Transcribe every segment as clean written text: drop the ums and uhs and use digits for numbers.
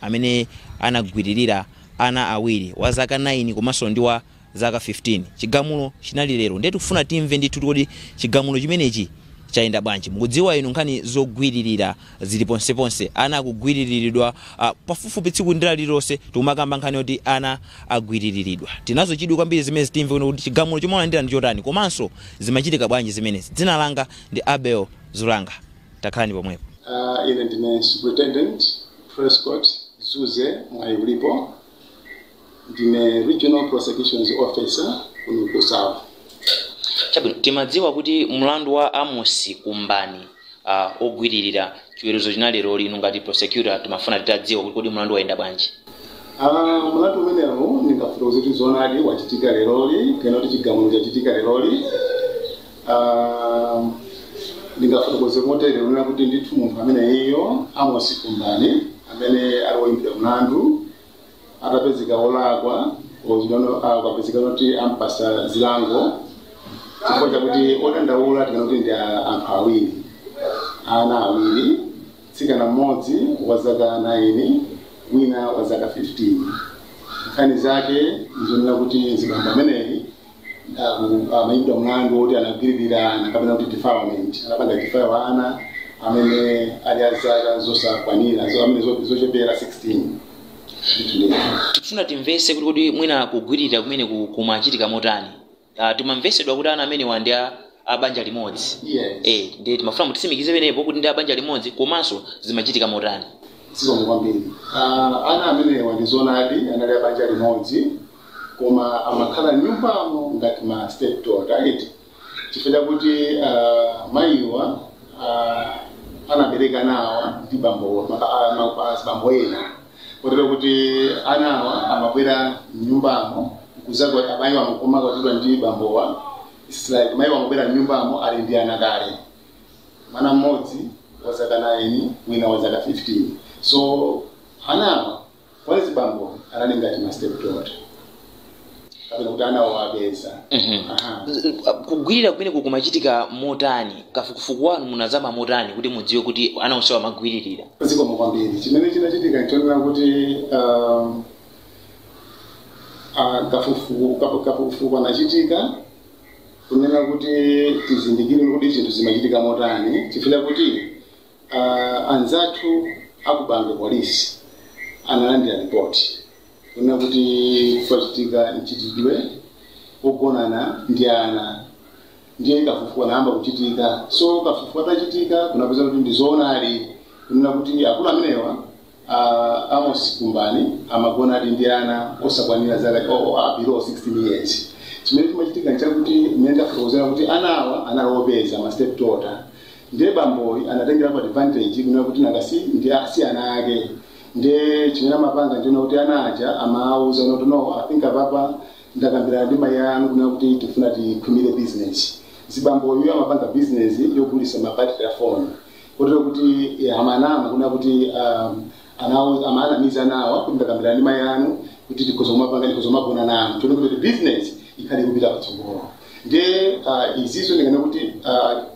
Amene anagwiririra ana awiri, wa zaka 9 komanso ndi wa zaka 15. Chigamulo chinali lero, ndiye tikufuna timve ndithu kuti chigamulo chimenechi chayenda bwanji. Mukudziwa inu, nkhani zogwiririra zili ponseponse, ana akugwiririridwa pafupifupi tsiku ndila lililonse tikumakamba nkhani yoti ana agwiririridwa. Tinazo chidwi kwambiri zimene timve kuti chigamulo chomwe alandira ndi chotani, komanso zimachitika bwanji zimenezi. Dzina langa ndi Abel Zulanga, takhalani pomwepo. Ine ndine Superintendent Prescott Zuze Mwayiulipo, ndine Regional Prosecutions Officer kuno ku South. Chabwino, timadziwa kuti mlandu wa Amos Kumbani ogwiririra, chiweruzo chinali lero lino. Ngati prosecutor, timafuna titadziwa kuti kodi mlandu wayenda bwanji? Mlandu umenewu ndingafotokoze kuti zoonadi wachitika leroli, kapena kuti chigamulo chachitika leroli. Ndingafotokoze motere, kunena kuti ndithu munthu amene iyo Amos Kumbani, amene ali woyimbidwa mlandu, atapezeka wolakwa, akapezeka kuti ampasa zilango chifukwa chakuti odandaula, tikana kuti ndi anthu awiri, ana awiri, mtsikana mmodzi wa zaka 9, wina wa zaka 15. Nkhani zake nzonena kuti zibambo ameneyi amayimbidwa mlandu woti anagwiririra ana, kapena kuti defilement, anapanga defile ana amene ali a zaka zosakwanira, amene zochepera 16. Ndithu ndithu. Tikufuna timvese kuti kodi mwina kugwiririra kumene kumachitika motani? Timamvesedwa kuti ana amenewa ndi a banja limodzi. Yes. Ndiye timafuna mutitsimikize penepo kuti ndi a banja limodzi, komanso zimachitika motani? Zikomo kwambiri. Ana amenewa ndi zoonadi anali a banja limodzi, koma amakhala m'nyumbamo ngati ma step daughter, right? Chifukwa chakuti mayiwa anabereka nawa ndi bambo bambo ena, kotero kuti anawa amabwera m'nyumbamo kuzakwa amayiwa amakwatidwa ndi bambowa. It's like mayiwa amabwera m'nyumbamo ali ndi ana kale, mwana mmodzi wa zaka 9, wina wa zaka 15. So anawa kwa zibambo anali ngati ma step daughter, kapena kuti anawo apeza. Aha. Kugwirira kumene kumachitika motani? Kafukufuku wanu munazama motani kuti mudziwe kuti ana onsewa amagwiririra? Zikomo kwambiri. Chimene chinachitika nchonena kuti kafukufuku anachitika kunena kuti tizindikire kuti zinthu zimachitika motani, chifukwa chakuti anzathu akubangwe polisi analandira ripoti kunena kuti kwachitika mchitidwe wogonana ndi ana. Ndiye kafukufuku anayamba kuchitika. So kafukufuku atachitika, kunapeza kuti ndi zoonadi kunena kuti akulu amenewa, Amos Kumbani, amagonadi ndi ana osakwanira zaka below 16 years. Chimene chimachitika nchakuti, mmene ndafotokozera, kuti anawa anali opeza, ma step daughter. Ndiye bamboyi anatengerapo advantage kunena kuti nakasi ndi si ana ake. Ndiye chimene amapanga ndiona kuti ana aja amawuza kuti, "No, I think apapa ndakambirana ndi mayi anu kunena kuti tifuna tikhwimire business." Zibamboyu amapanga business yogulisa mabattery a phone, kotero kuti amanama kunena kuti amaanamiza nawa kuti ndakambirana ndi mayi anu kuti tikhoza kumapanga, tikhoza kumagona nanu, tione kuti business ikhale kupita patsogolo. Ndiye izizo ndingane kuti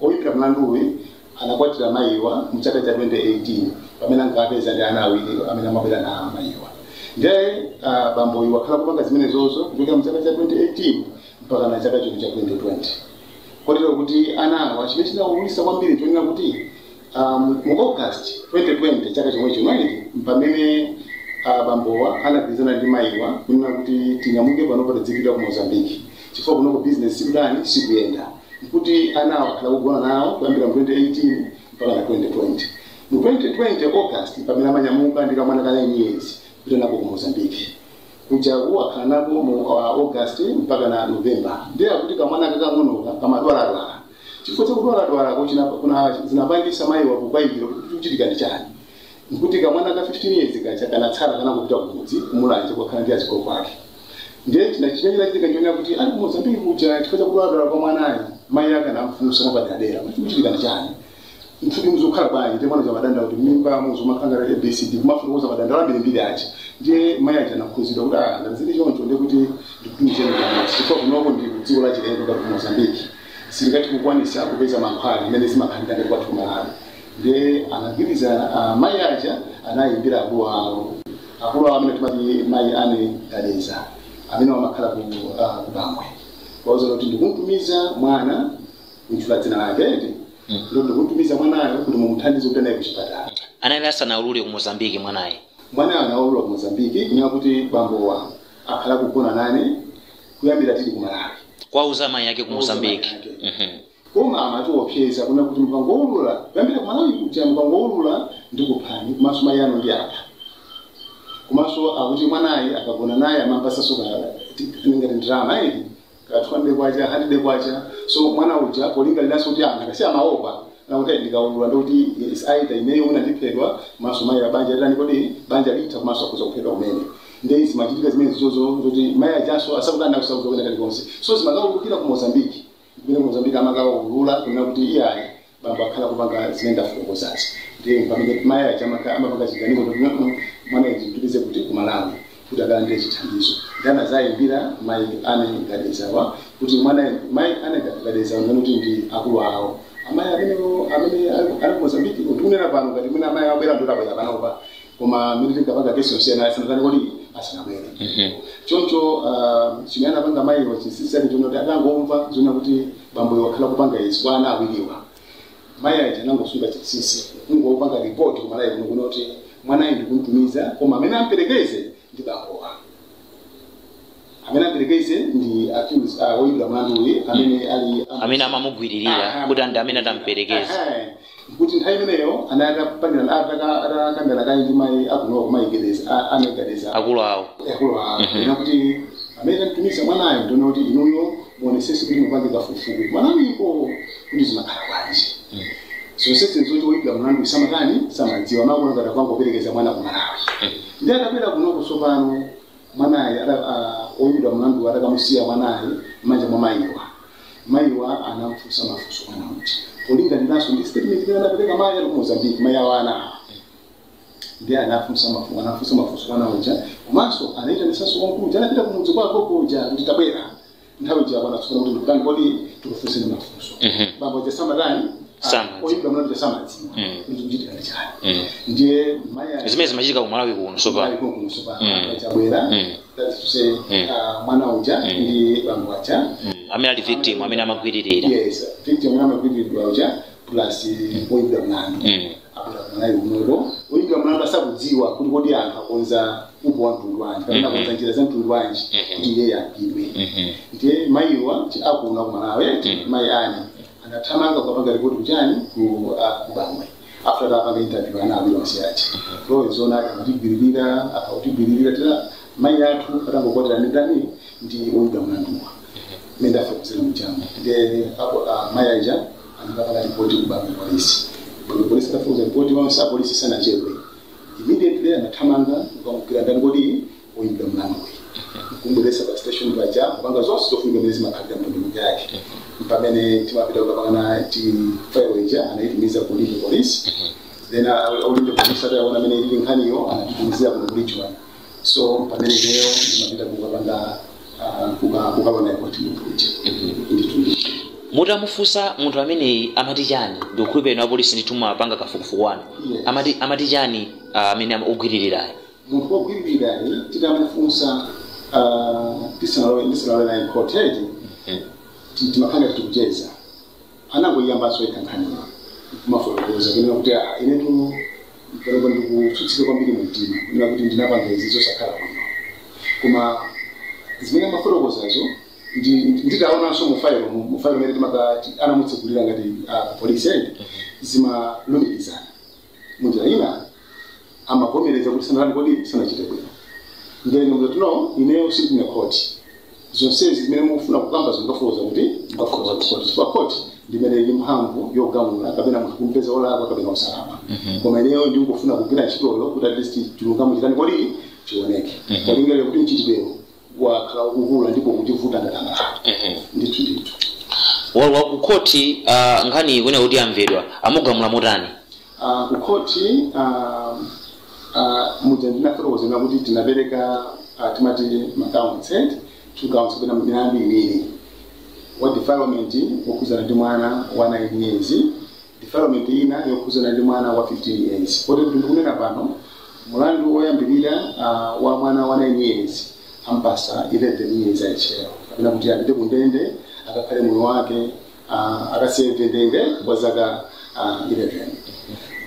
oyimbira mlanduwi anakwatira mayiwa mchaka cha 2018, pamene ankapeza ndi ana awiri amene amabwera na mayiwa. Ndiye bamboyu wakhala kupanga zimenezozo kuchokera mchaka cha 2018 mpaka na chaka chino cha 2020, kotero kuti anawa, chimene chinawulisa kwambiri chonena kuti mu August 2020, chaka chomwe chino, pamene bambowa anagwirizana ndi mayiwa kunena kuti tinyamuke panopa tidzipita ku Mozambique, chifukwa kunoko business sikudani, sikuyenda. Nkuti anawa akhala kugona nawo kuyambira mu 2018 mpaka na 2020. Mu 2020 August pamene amanyamuka ndi kamwana ka 9 years kupita nako ku Mozambique kujaku, akhala nako mu August mpaka na November. Ndiye akuti kamwana kakang'onoka kamadwaladwala. Chifukwa chakudwaladwalako zinapangisa mayiwa kukayikira kuti kuchitika ndi chani. Nkuti kamwana ka 15 years kacha kanatsala kana kupita kumudzi kumulanje kwakhala ndi azigogo ake. Ndiye china chimene chinachitika chionera kuti ali ku Mozambique kuja, chifukwa chakudwaladwala kwa mwanayo, mayi ake anamfunsa mwapaderadera kuti kuchitika ndi chani, mfuti muzokhala bwanji? Ndiye mwana chamadanda kuti mimba muzomakhala ABCD, kumafotokoza madandalo ambirimbiri aja. Ndiye mayi aja anakhuzidwa kuti ah, ngati zili choncho, ndiye kuti ndikutumizeni kumudzi, chifukwa kunoko ndi dziko la chilendo ngati ku Mozambique, singati kukwanisa kupeza mankhwala imene zimakhalira ngati kwathu ku Malawi. Ndiye anagwirizana, mayi aja anayimbira akulu awo. Akulu awo amene timati mayi ane Gadeza amene amakhala ku Bangwe, kuwauza kuti ndikumtumiza mwana, kuntchula dzina lake eti, ndo ndikumtumiza mwanayo kuti mumuthandize kuti naye kuchipatala. Anali asanaulule ku Mozambiki mwanayi? Mwanayo anaulula ku Mozambiki, kunena kuti bambowa akhala kugona nane kuyambira tili ku Malawi. Kwauza mayi ake ku Mozambiki. Koma amatiopseza kuna kuti mukangoulula kuyambira ku Malawi kuja, mukangoulula ndikuphani, komanso mayi anu ndi apa. Komanso akuti mwanayi akagona naye amampasaso ngati ndalama ili ka 200 kwacha, 100 kwacha. So mwana uja polingaliraso kuti anthu akasi amaopa nakuti ndikaulula ndikuti is either ineyo una ndiphedwa, komanso mayi abanja tani, kodi banja litha, komanso akuza kuphedwa kumene. Ndiye zimachitika zimene zozo zoti mayi ajaso asakutana kusauza kwena kalikonse. So zimakaulukira ku Mozambiki, kumene ku Mozambiki amakaulula kunena kuti iyayi, bambo akhala kupanga zimene ndafotokozazi. Ndiye pamene mayi aja amapanga chiganizo kuti mwana izi mtumize kuti ku Malawi kuti akalandire chithandizo. Ndi anazayimbira mayi ane Gadezawa kuti mwana mayi ane Gadezawa ngani kuti ndi akulu awo amayi amene ali ku Mozambiki. Ndikunena pano ngati mwina amayi abwera, ndotabwera panopa, koma amene tinkapanga kesi yosiyana asanatani kodi asanabwere. Choncho chimene anapanga mayiwa chinsinsi chake chonoti atangomva zona kuti bamboyo wakhala kupanga izi kwa ana awiriwa, mayi aja anangosunga chinsinsi, kungopanga ripoti kumalawi kuno kuno kuti mwanayi ndikumtumiza, koma amene amperekeze ndi bambowa, amene amperekeze ndi accused, woyimbira mlanduyi amene ali amene amamugwiririra kuti ndi amene atamperekeze. Kuti nthawi imeneyo anali atakambirana kayi ndi mayi akunowa kumayigereza anegereza akulu awo. Akulu awo ina kuti amene tamtumiza mwanayo, ndiona kuti inuyo muonesese kuti mupange kafukufuku mwanawiko kuti zimakhala bwanji. Zonse zoti woyimbira mlandu samatani, samadziwa, amakuona ngati akwangoperekeza mwana ku Malawi. Ndi atabwera kunoko tsopano mwanayi oyimbidwa mlandu atakamusiya mwanayi m'manja mwa mayiwa, mayiwa anamfunsa mafunso mwana uja polinganiranso ndi statement imene anapereka mayi ali ku Mozambique, mayi awo ana. Ndiye anafunsa mafunso mwana uja, komanso anayitanisanso wamkulu uja anapita kumudzi kwa gogo uja kuti tabwera nthawi ija kwana tsopano kuti ndikutani kodi tikufunseni mafunso. Bambo aja samatani, Samadziwa. oyimbidwa mlandu uja samadziwa kuti kuchitika ndi chani. Ndiye mayi Zimene zimachitika ku Malawi kuno tsopano. kuno tsopano chabwera, that's to say mwana uja ndi bambo aja Amene ali victim, amene amagwiririra. Yes, victim amene amagwiriridwa uja plus oyimbidwa mlandu abwera kumalawi kunoko. Oyimbidwa mlandu asakudziwa kuti kodi anthu akonza upo wa mtundu wanji kapena akonza njira za mtundu wanji kuti iye agwidwe. Ndiye mayiwa akuona ku Malawi, mayi ani anathamanga kukapanga ripoti kuchani, ku Bangwe, after atapanga interview ana awiri onse aja so zona akatigwiririra, akakutigwiririra tira mayi athu atangokwatira ndi ndani, ndi oyimbidwa mlanduwa mmene ndafotokozera muchangu. Ndiye apo mayi aja anakapanga ripoti ku Bangwe polisi. Bangwe polisi atafotokoza ripoti onse apolisi sanachedwe, immediately anathamanga kukamugwira ndani kodi, oyimbidwa mlanduyi, kumbweresa pa station paja, kupanga zonse zofunika mmene zimakhalira mndondomeko yake. Pamene timapita kukapangana ti file ija anayitumiza ku Limbe police. Then a Limbe police ataona amene ili nkhaniyo anatitumizira kuno ku Region. So pamene ineyo ndimapita kukapanga kukaona ripoti munthu uja ndithu ndithu. Mutamufunsa munthu ameneyi amati chani? Ndikukhulupirira apolisi ndithu mumapanga kafukufuku wanu. Yes. Amati chani amene ogwiririrayo? Munthu wogwiririrayi titamufunsa ndisanalowe naye court eti, timakhala tikucheza, anangoyiyambanso yekha nkhaniyo kumafotokoza kunena kuti inetu panopo ndikutsutsika kwambiri mu mtima kunena kuti ndinapanga izi zosakhala bwino. Koma zimene amafotokozazo nditaonanso mu file mu file imene timaka anamutsekulira ngati polisi eti, zimalumikizana munjira ina, amavomereza kuti sanalani kodi sanachite bwino. Ndiye ndikuti no, ineyo sindine court, zonsezi zimene mukufuna kukamba zingafotokoza kuti mukafotokoza ku court, chifukwa court ndimene ili mphamvu yogamula kapena munthu kumpeza olakwa kapena osalakwa. Koma ineyo ndikufuna kugwira ntchitoyo kuti at least chilungamo chitani kodi chioneke, polingalira kuti mchitidwewo wakhala ukukula ndipo kutivuta ndalama ndithu ndithu. Wa kukhoti nkhani ikuona kuti amvedwa, amugamula motani? Kukhoti muja ndinafotokozera kuti tinapereka timati ma counts, two counts kapena milandu iwiri, wa defilement wokhuzana ndi mwana wa 9 years, defilement ina yokhuzana ndi mwana wa 15 years. Kotero ndikunena pano Mulandu woyambirira wa mwana wa 9 years ampasa 11 years ayichero, kapena kuti apite kundende akakhale moyo wake, akaseve ndende kwa zaka 11.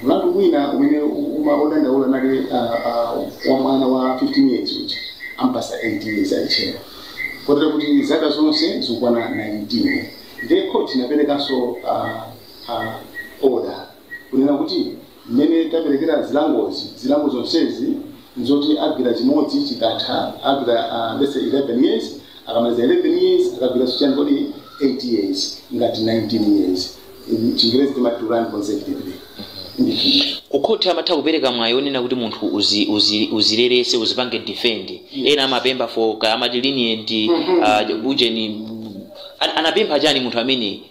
Mulandu wina umene umaodandaula nali wa mwana wa 15 years uja ampasa 8 years ayichero, kotero kuti zaka zonse zikukwana 19. Ndiye court inaperekanso order kunena kuti mmene taperekera zilangozi, zilango zonsezi nzoti agwira chimodzi chikatha agwira let's say 11 years, akamaliza 11 years akagwira chani kodi 8 years, ngati 19 years. Chingerezi timati to run consecutively. Ndithu. Kukhoti amatha kupereka mwayi onena kuti munthu uzirerese, uzipange defend. Ena amapempha for ka amati lenient, ujeni anapempha chani munthu amene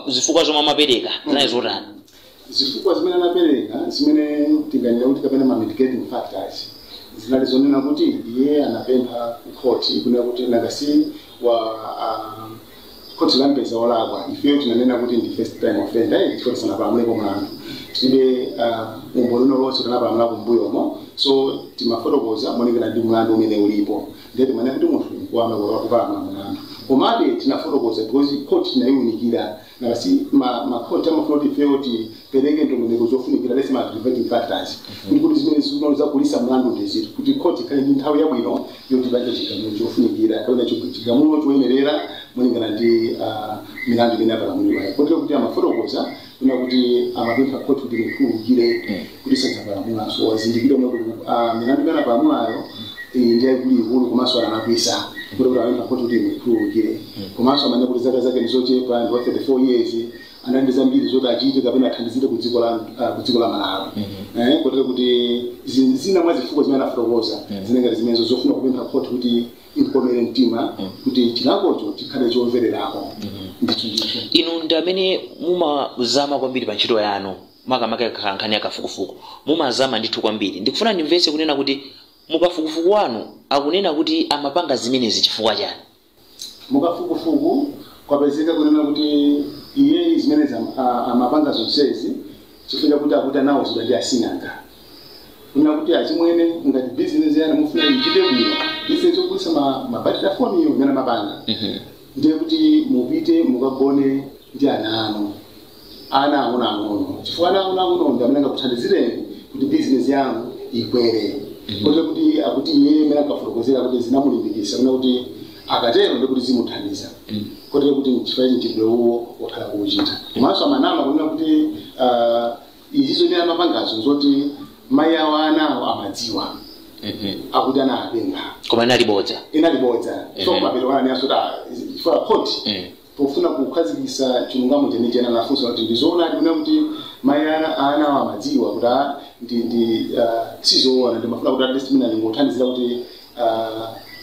zifukwa zomwe amapereka zinali zotani? Zifukwa zimene anapereka, zimene tinganena kuti kapena ma mitigating factors, zinali zonena kuti iye anapempha kukhoti kunena kuti nangasi wa khoti lampeza wolakwa, ifeyo tinanena kuti ndi first time offender chifukwa tisanapalamuleko mlandu, tilibe umboni uliwonse tanapalamulako m'mbuyomo, so timafotokoza molingana ndi mlandu umene ulipo. Ndiye timanena kuti munthu nkuwamba kupalamula mlandu, komabe tinafotokoza because court tinayiwunikira nangasi ma court amafuna kuti ifeyo tipereke ndondomeko zofunikira, lese ma aggravating factors, kuti zimene zikuno zakulisa mlandu ndiziti, kuti court ikhale ndi nthawi yabwino yoti ipange chigamulo chofunikira kapena chigamulo choyenerera molingana ndi milandu imene apalamulidwayo. Kotero kuti amafotokoza kuna kuti amapempha court kuti ikhululukire kuti sadzapalamulanso, wazindikire kuti milandu imene apalamulayo iyi ndi yaikuluikulu komanso analakwisa, kuti amapempha court kuti imukhululukire. Komanso amanena kuti zaka zake ndizochepa, ndi wa 34 years, anali ndi zambiri zoti achite kapena athandizire ku dziko la Malawi. Kotero kuti zina mwa zifukwa zimene anafotokoza zinengati zimenezo zofuna kupempha court kuti imkomere mtima kuti chilangocho chikhale chomvererako. Ndithu ndithu. Inu ndi amene mumazama kwambiri pa ntchito yanu, makamaka ikakhala nkhani ya kafukufuku, mumazama ndithu kwambiri. Ndikufuna ndimvetse kunena kuti mukafukufuku wanu akunena kuti amapanga zimenezi chifukwa chani? Mukafukufuku kwapezeka kunena kuti iye zimene amapanga zonsezi chifukwa chakuti akuti anawuzidwa ndi asing'anga kunena kuti achimwene, ngati bizinesi yanu mufuna ichite bwino, bizinesi yogulitsa mabatiri a foniyo imene amapanga, ndiye kuti mupite mukagone ndi ana anu, ana ang'onoang'ono, chifukwa ana ang'onoang'ono ndi amene angakuthandizireni kuti bizinesi yanu ikwere. Kotero kuti akuti iye imene ankafotokozera kuti zinamulimbikitsa kuna kuti akatero ndi kuti zimuthandiza, kotero kuti chifukwa ichi mchitidwe uwo wakhala kuuchita. Komanso amanama kunena kuti izi zimene amapangazo zoti mayi awo anawo amadziwa, akuti anapempha. Koma inali bodza? Inali bodza. So mapeto ananenaso chifukwa court pofuna kukhazikitsa chilungamo chenicheni anafunsa kuti ndizoonadi kunena kuti mayi anawo amadziwa, kuti ndi sizoona, ndimafuna kuti at least mina ndingothandizira kuti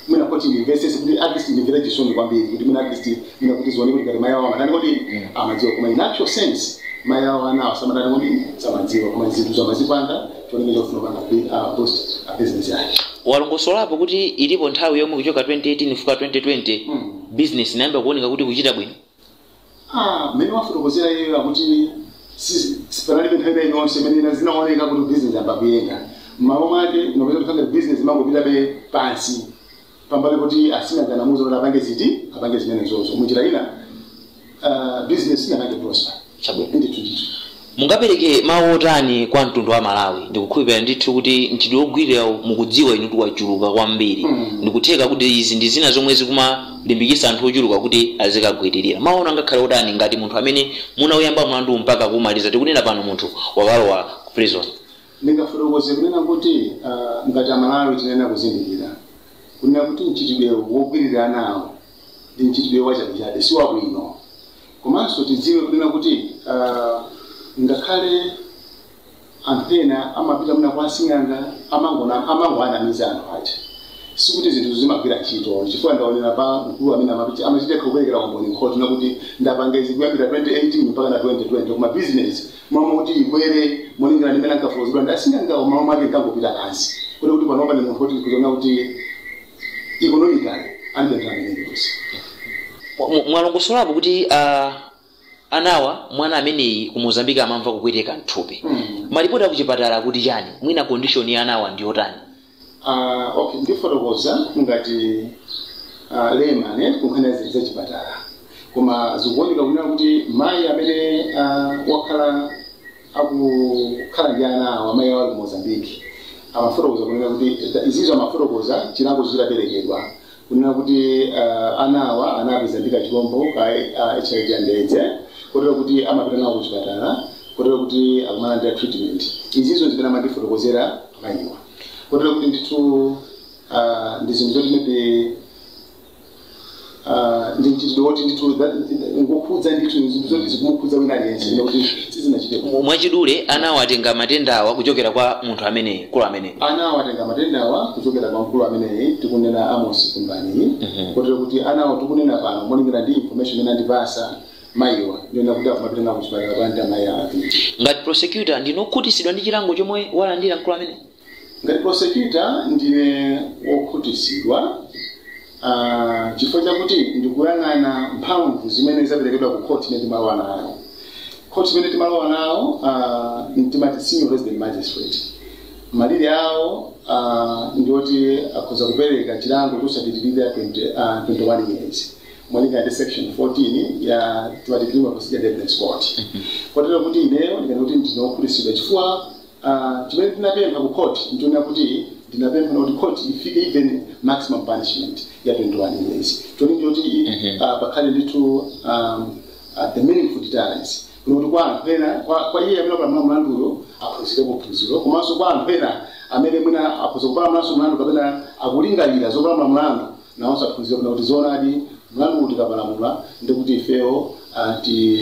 mwina kuti ndimvesese, kuti at least ndimvere chisoni kwambiri, kuti mwina at least mwina kuti zione kuti ngati mayi awo amatani kodi amadziwa. Koma in actual sense mayi awo anawo samatani kodi samadziwa, koma zinthu zamazipanga cholinga chofuna kupanga boost business yake. Walongosolapo kuti ilipo nthawi yomwe kuchoka 2018 kufika 2020 business inayamba kuoneka kuti kuchita bwino? Mmene wafotokozera iyeyo akuti sipanalibe nthawi ina iliyonse imene zinaoneka kuti business yamba kuyenda. M'malo mwake inapeza kuti ngati business imangopitabe pansi, pambali kuti asing'anga kuti apange ziti, apange zimenezozo. Munjira ina business inapange prosper. Chabwino. Ndithu ndithu. Mungapereke mawu otani kwa mtundu wa Malawi? Ndikukhulupirira ndithu kuti mchitidwe wogwirira mukudziwa inu kuti wachuluka kwambiri. Ndikutheka kuti izi ndi zina zomwe zikumalimbikitsa anthu ochuluka kuti azikagwiririra. Mawu anu angakhale otani ngati munthu amene munauyamba mlandu mpaka kumaliza, tikunena pano munthu wakalowa ku prison? Ndingafotokoze kunena kuti ngati Amalawi tinena kuzindikira kunena kuti mchitidwe wogwirira nawo ndi mchitidwe wachabechabe, si wabwino. Komanso tidziwe kunena kuti ngakhale anthu ena amapita muna kwa asing'anga, amangoanamiza anthu aja, sikuti zinthu zimagwira ntchito. Chifukwa ndaonera pa mkulu amene amachita kuperekera umboni nkhoti nakuti ndapanga izi kuyambira 2018 mpaka na 2020, koma business momwe kuti ikwere molingana ndi mmene ankafotokozedwa ndi asing'angawo, malo mwake nkangopita pansi, kuti panopa ndi munthu kuti kuzoona kuti economically alibe ndalama iliyonse. Mwalongosolapo kuti anawa, mwana ameneyi ku Mozambique amamva kupweteka mthupi. Malipoti akuchipatala kuti chani, mwina condition ya anawa ndiyotani? Okay, ndifotokoza ngati layman kunkhani za chipatala, koma zikuoneka kunena kuti mayi amene wakhala akukhala ndi ana awo, amayi awo ali ku Mozambique, amafotokoza kunena kuti izizo amafotokoza chilango chitaperekedwa kunena kuti ana awa anapeza ndi kachilombo ka HIV and AIDS, kotero kuti amapita nawo kuchipatala, kotero kuti akumalandira treatment. Izizo zimene amandifotokozera amayiwa, kotero kuti ndithu ndi zinthu zoti maybe ndi mchitidwe woti ndithu ngokhudza ndithu zinthu zoti zikumukhudza wina aliyense, kuti sizinachite. Mwachidule, ana atenga matendawa kuchokera kwa munthu ameneyi, mkulu ameneyi. Ana awatenga matendawa kuchokera kwa mkulu ameneyi tikunena, Amos Kumbani, kotero kuti anawo tikunena pano, molingana ndi information imene andipasa mayiwa, ndiona kuti akumapita nawo kuchipatala kwa amayi awapiti. Ngati prosecutor, ndinokhutisidwa ndi chilango chomwe walandira mkulu amene? Ngati prosecutor, ndine wokhutisidwa, chifukwa chakuti ndikuyang'ana mphamvu zimene zaperekedwa ku court imene timalowa nayo. Court imene timalowa nawo timati senior resident magistrate. Malire awo ndioti akhoza kupereka chilango chosapitirira 21 years molingana ndi section 14 ya timati Criminal Procedure and Evidence Code. Kotero kuti ineyo ndikana kuti ndinokhutisidwa chifukwa chimene tinapempha ku court ndiona kuti ndinapempha kuti court ifike even maximum punishment ya 21 years, choncho kuti pakhale ndithu the meaningful deterrence, kuti kwa anthu ena, kwa iye amene apalamula mlanduyo aphunzirepo phunziro, komanso kwa anthu ena amene mwina akhoza kupalamulanso mlandu kapena akulingalira zopalamula mlandu, nawonso aphunzire kuna kuti zoonadi mlandu kuti tikapalamula ndikuti ifeyo ti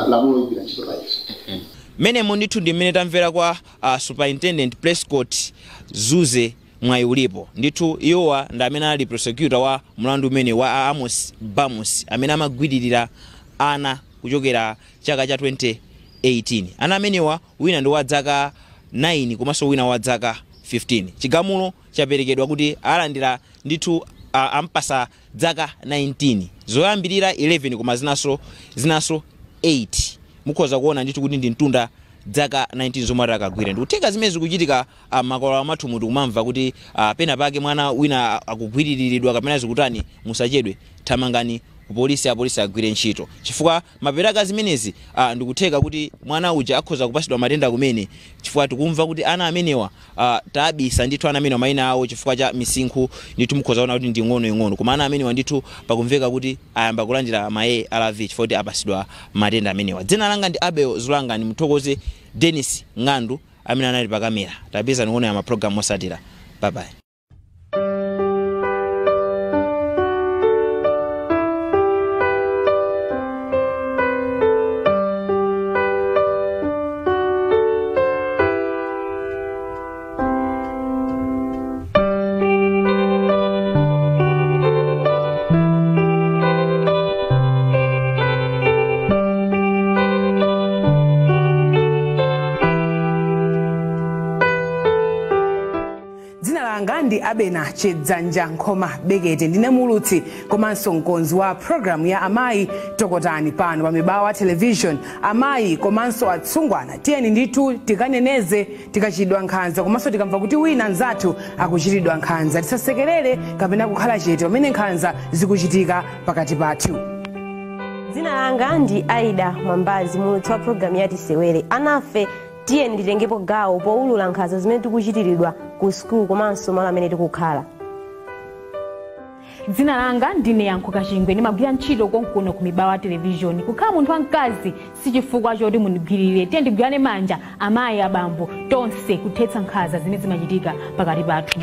lamulo ligwira ntchito pa ife. Mmenemo ndithu ndi mmene tamvera kwa Superintendent Prescott Zuze Mwayi Ulipo. Ndithu iwowa ndi amene ali prosecutor wa mlandu umene wa Amos Bamusi amene amagwiririra ana kuchokera chaka cha 2018. Ana amenewa, wina ndi wa zaka 9 komanso wina wa zaka 15. Chigamulo chaperekedwa kuti alandira ndithu ampasa zaka 19, zoyambirira 11 koma zinaso 8. Mukhoza kuona ndithu kuti ndi mtunda zaka 19 zomwe akagwira. Ndikutheka zimene zikuchitika makolo amathu muti kumamva kuti pena pake mwana wina akugwiriridwa kapena zikutani, musachedwe, thamangani ku polisi, apolisi agwire ntchito, chifukwa maperaka zimenezi ndikutheka kuti mwana uja akhoza kupasidwa matenda kumene, chifukwa tikumva kuti ana amenewa tabisa ndithu ana amenewa mayina awo chifukwa cha misinkhu. Ndithu mukhoza kuona kuti ndi ng'ono ing'ono, koma ana amenewa ndithu pakumveka kuti ayamba kulandira ma ARV chifukwa kuti apasidwa matenda amenewa. Dzina langa ndi Abel Zulanga. Ndimuthokoze Dennis Ng'andu amene anali pa kamera. Tapeza nikuona ya mapulogalamu osatira. Bye bye. Dzina langa ndi Abena Chidzanja Nkhoma Bekete. Ndine mulutsi komanso mkonzi wa programu ya Amayi Tokotani pano pa Mibawa Television. Amayi komanso atsungwana, tiyeni ndithu tikaneneze tikachitidwa nkhanza, komanso tikamva kuti wina mnzathu akuchitidwa nkhanza. Tisasekerere kapena kukhala chete pamene nkhanza zikuchitika pakati pathu. Dzina langa ndi Aida Mwambazi, mulutsi wa programu ya Tisewere. Anafe, tiyeni titengepo gawo powulula nkhanza zimene tikuchitiridwa ku sukulu komanso malo amene tikukhala. Dzina langa ndine Yankho Kachingwe, ndimagwira ntchito konkuno ku Mibawa Television. Kukhala munthu wamkazi si chifukwa choti mundigwirire. Tiye ndigwirane manja, amayi, abambo, tonse kuthetsa nkhanza zimene zimachitika pakati pathu.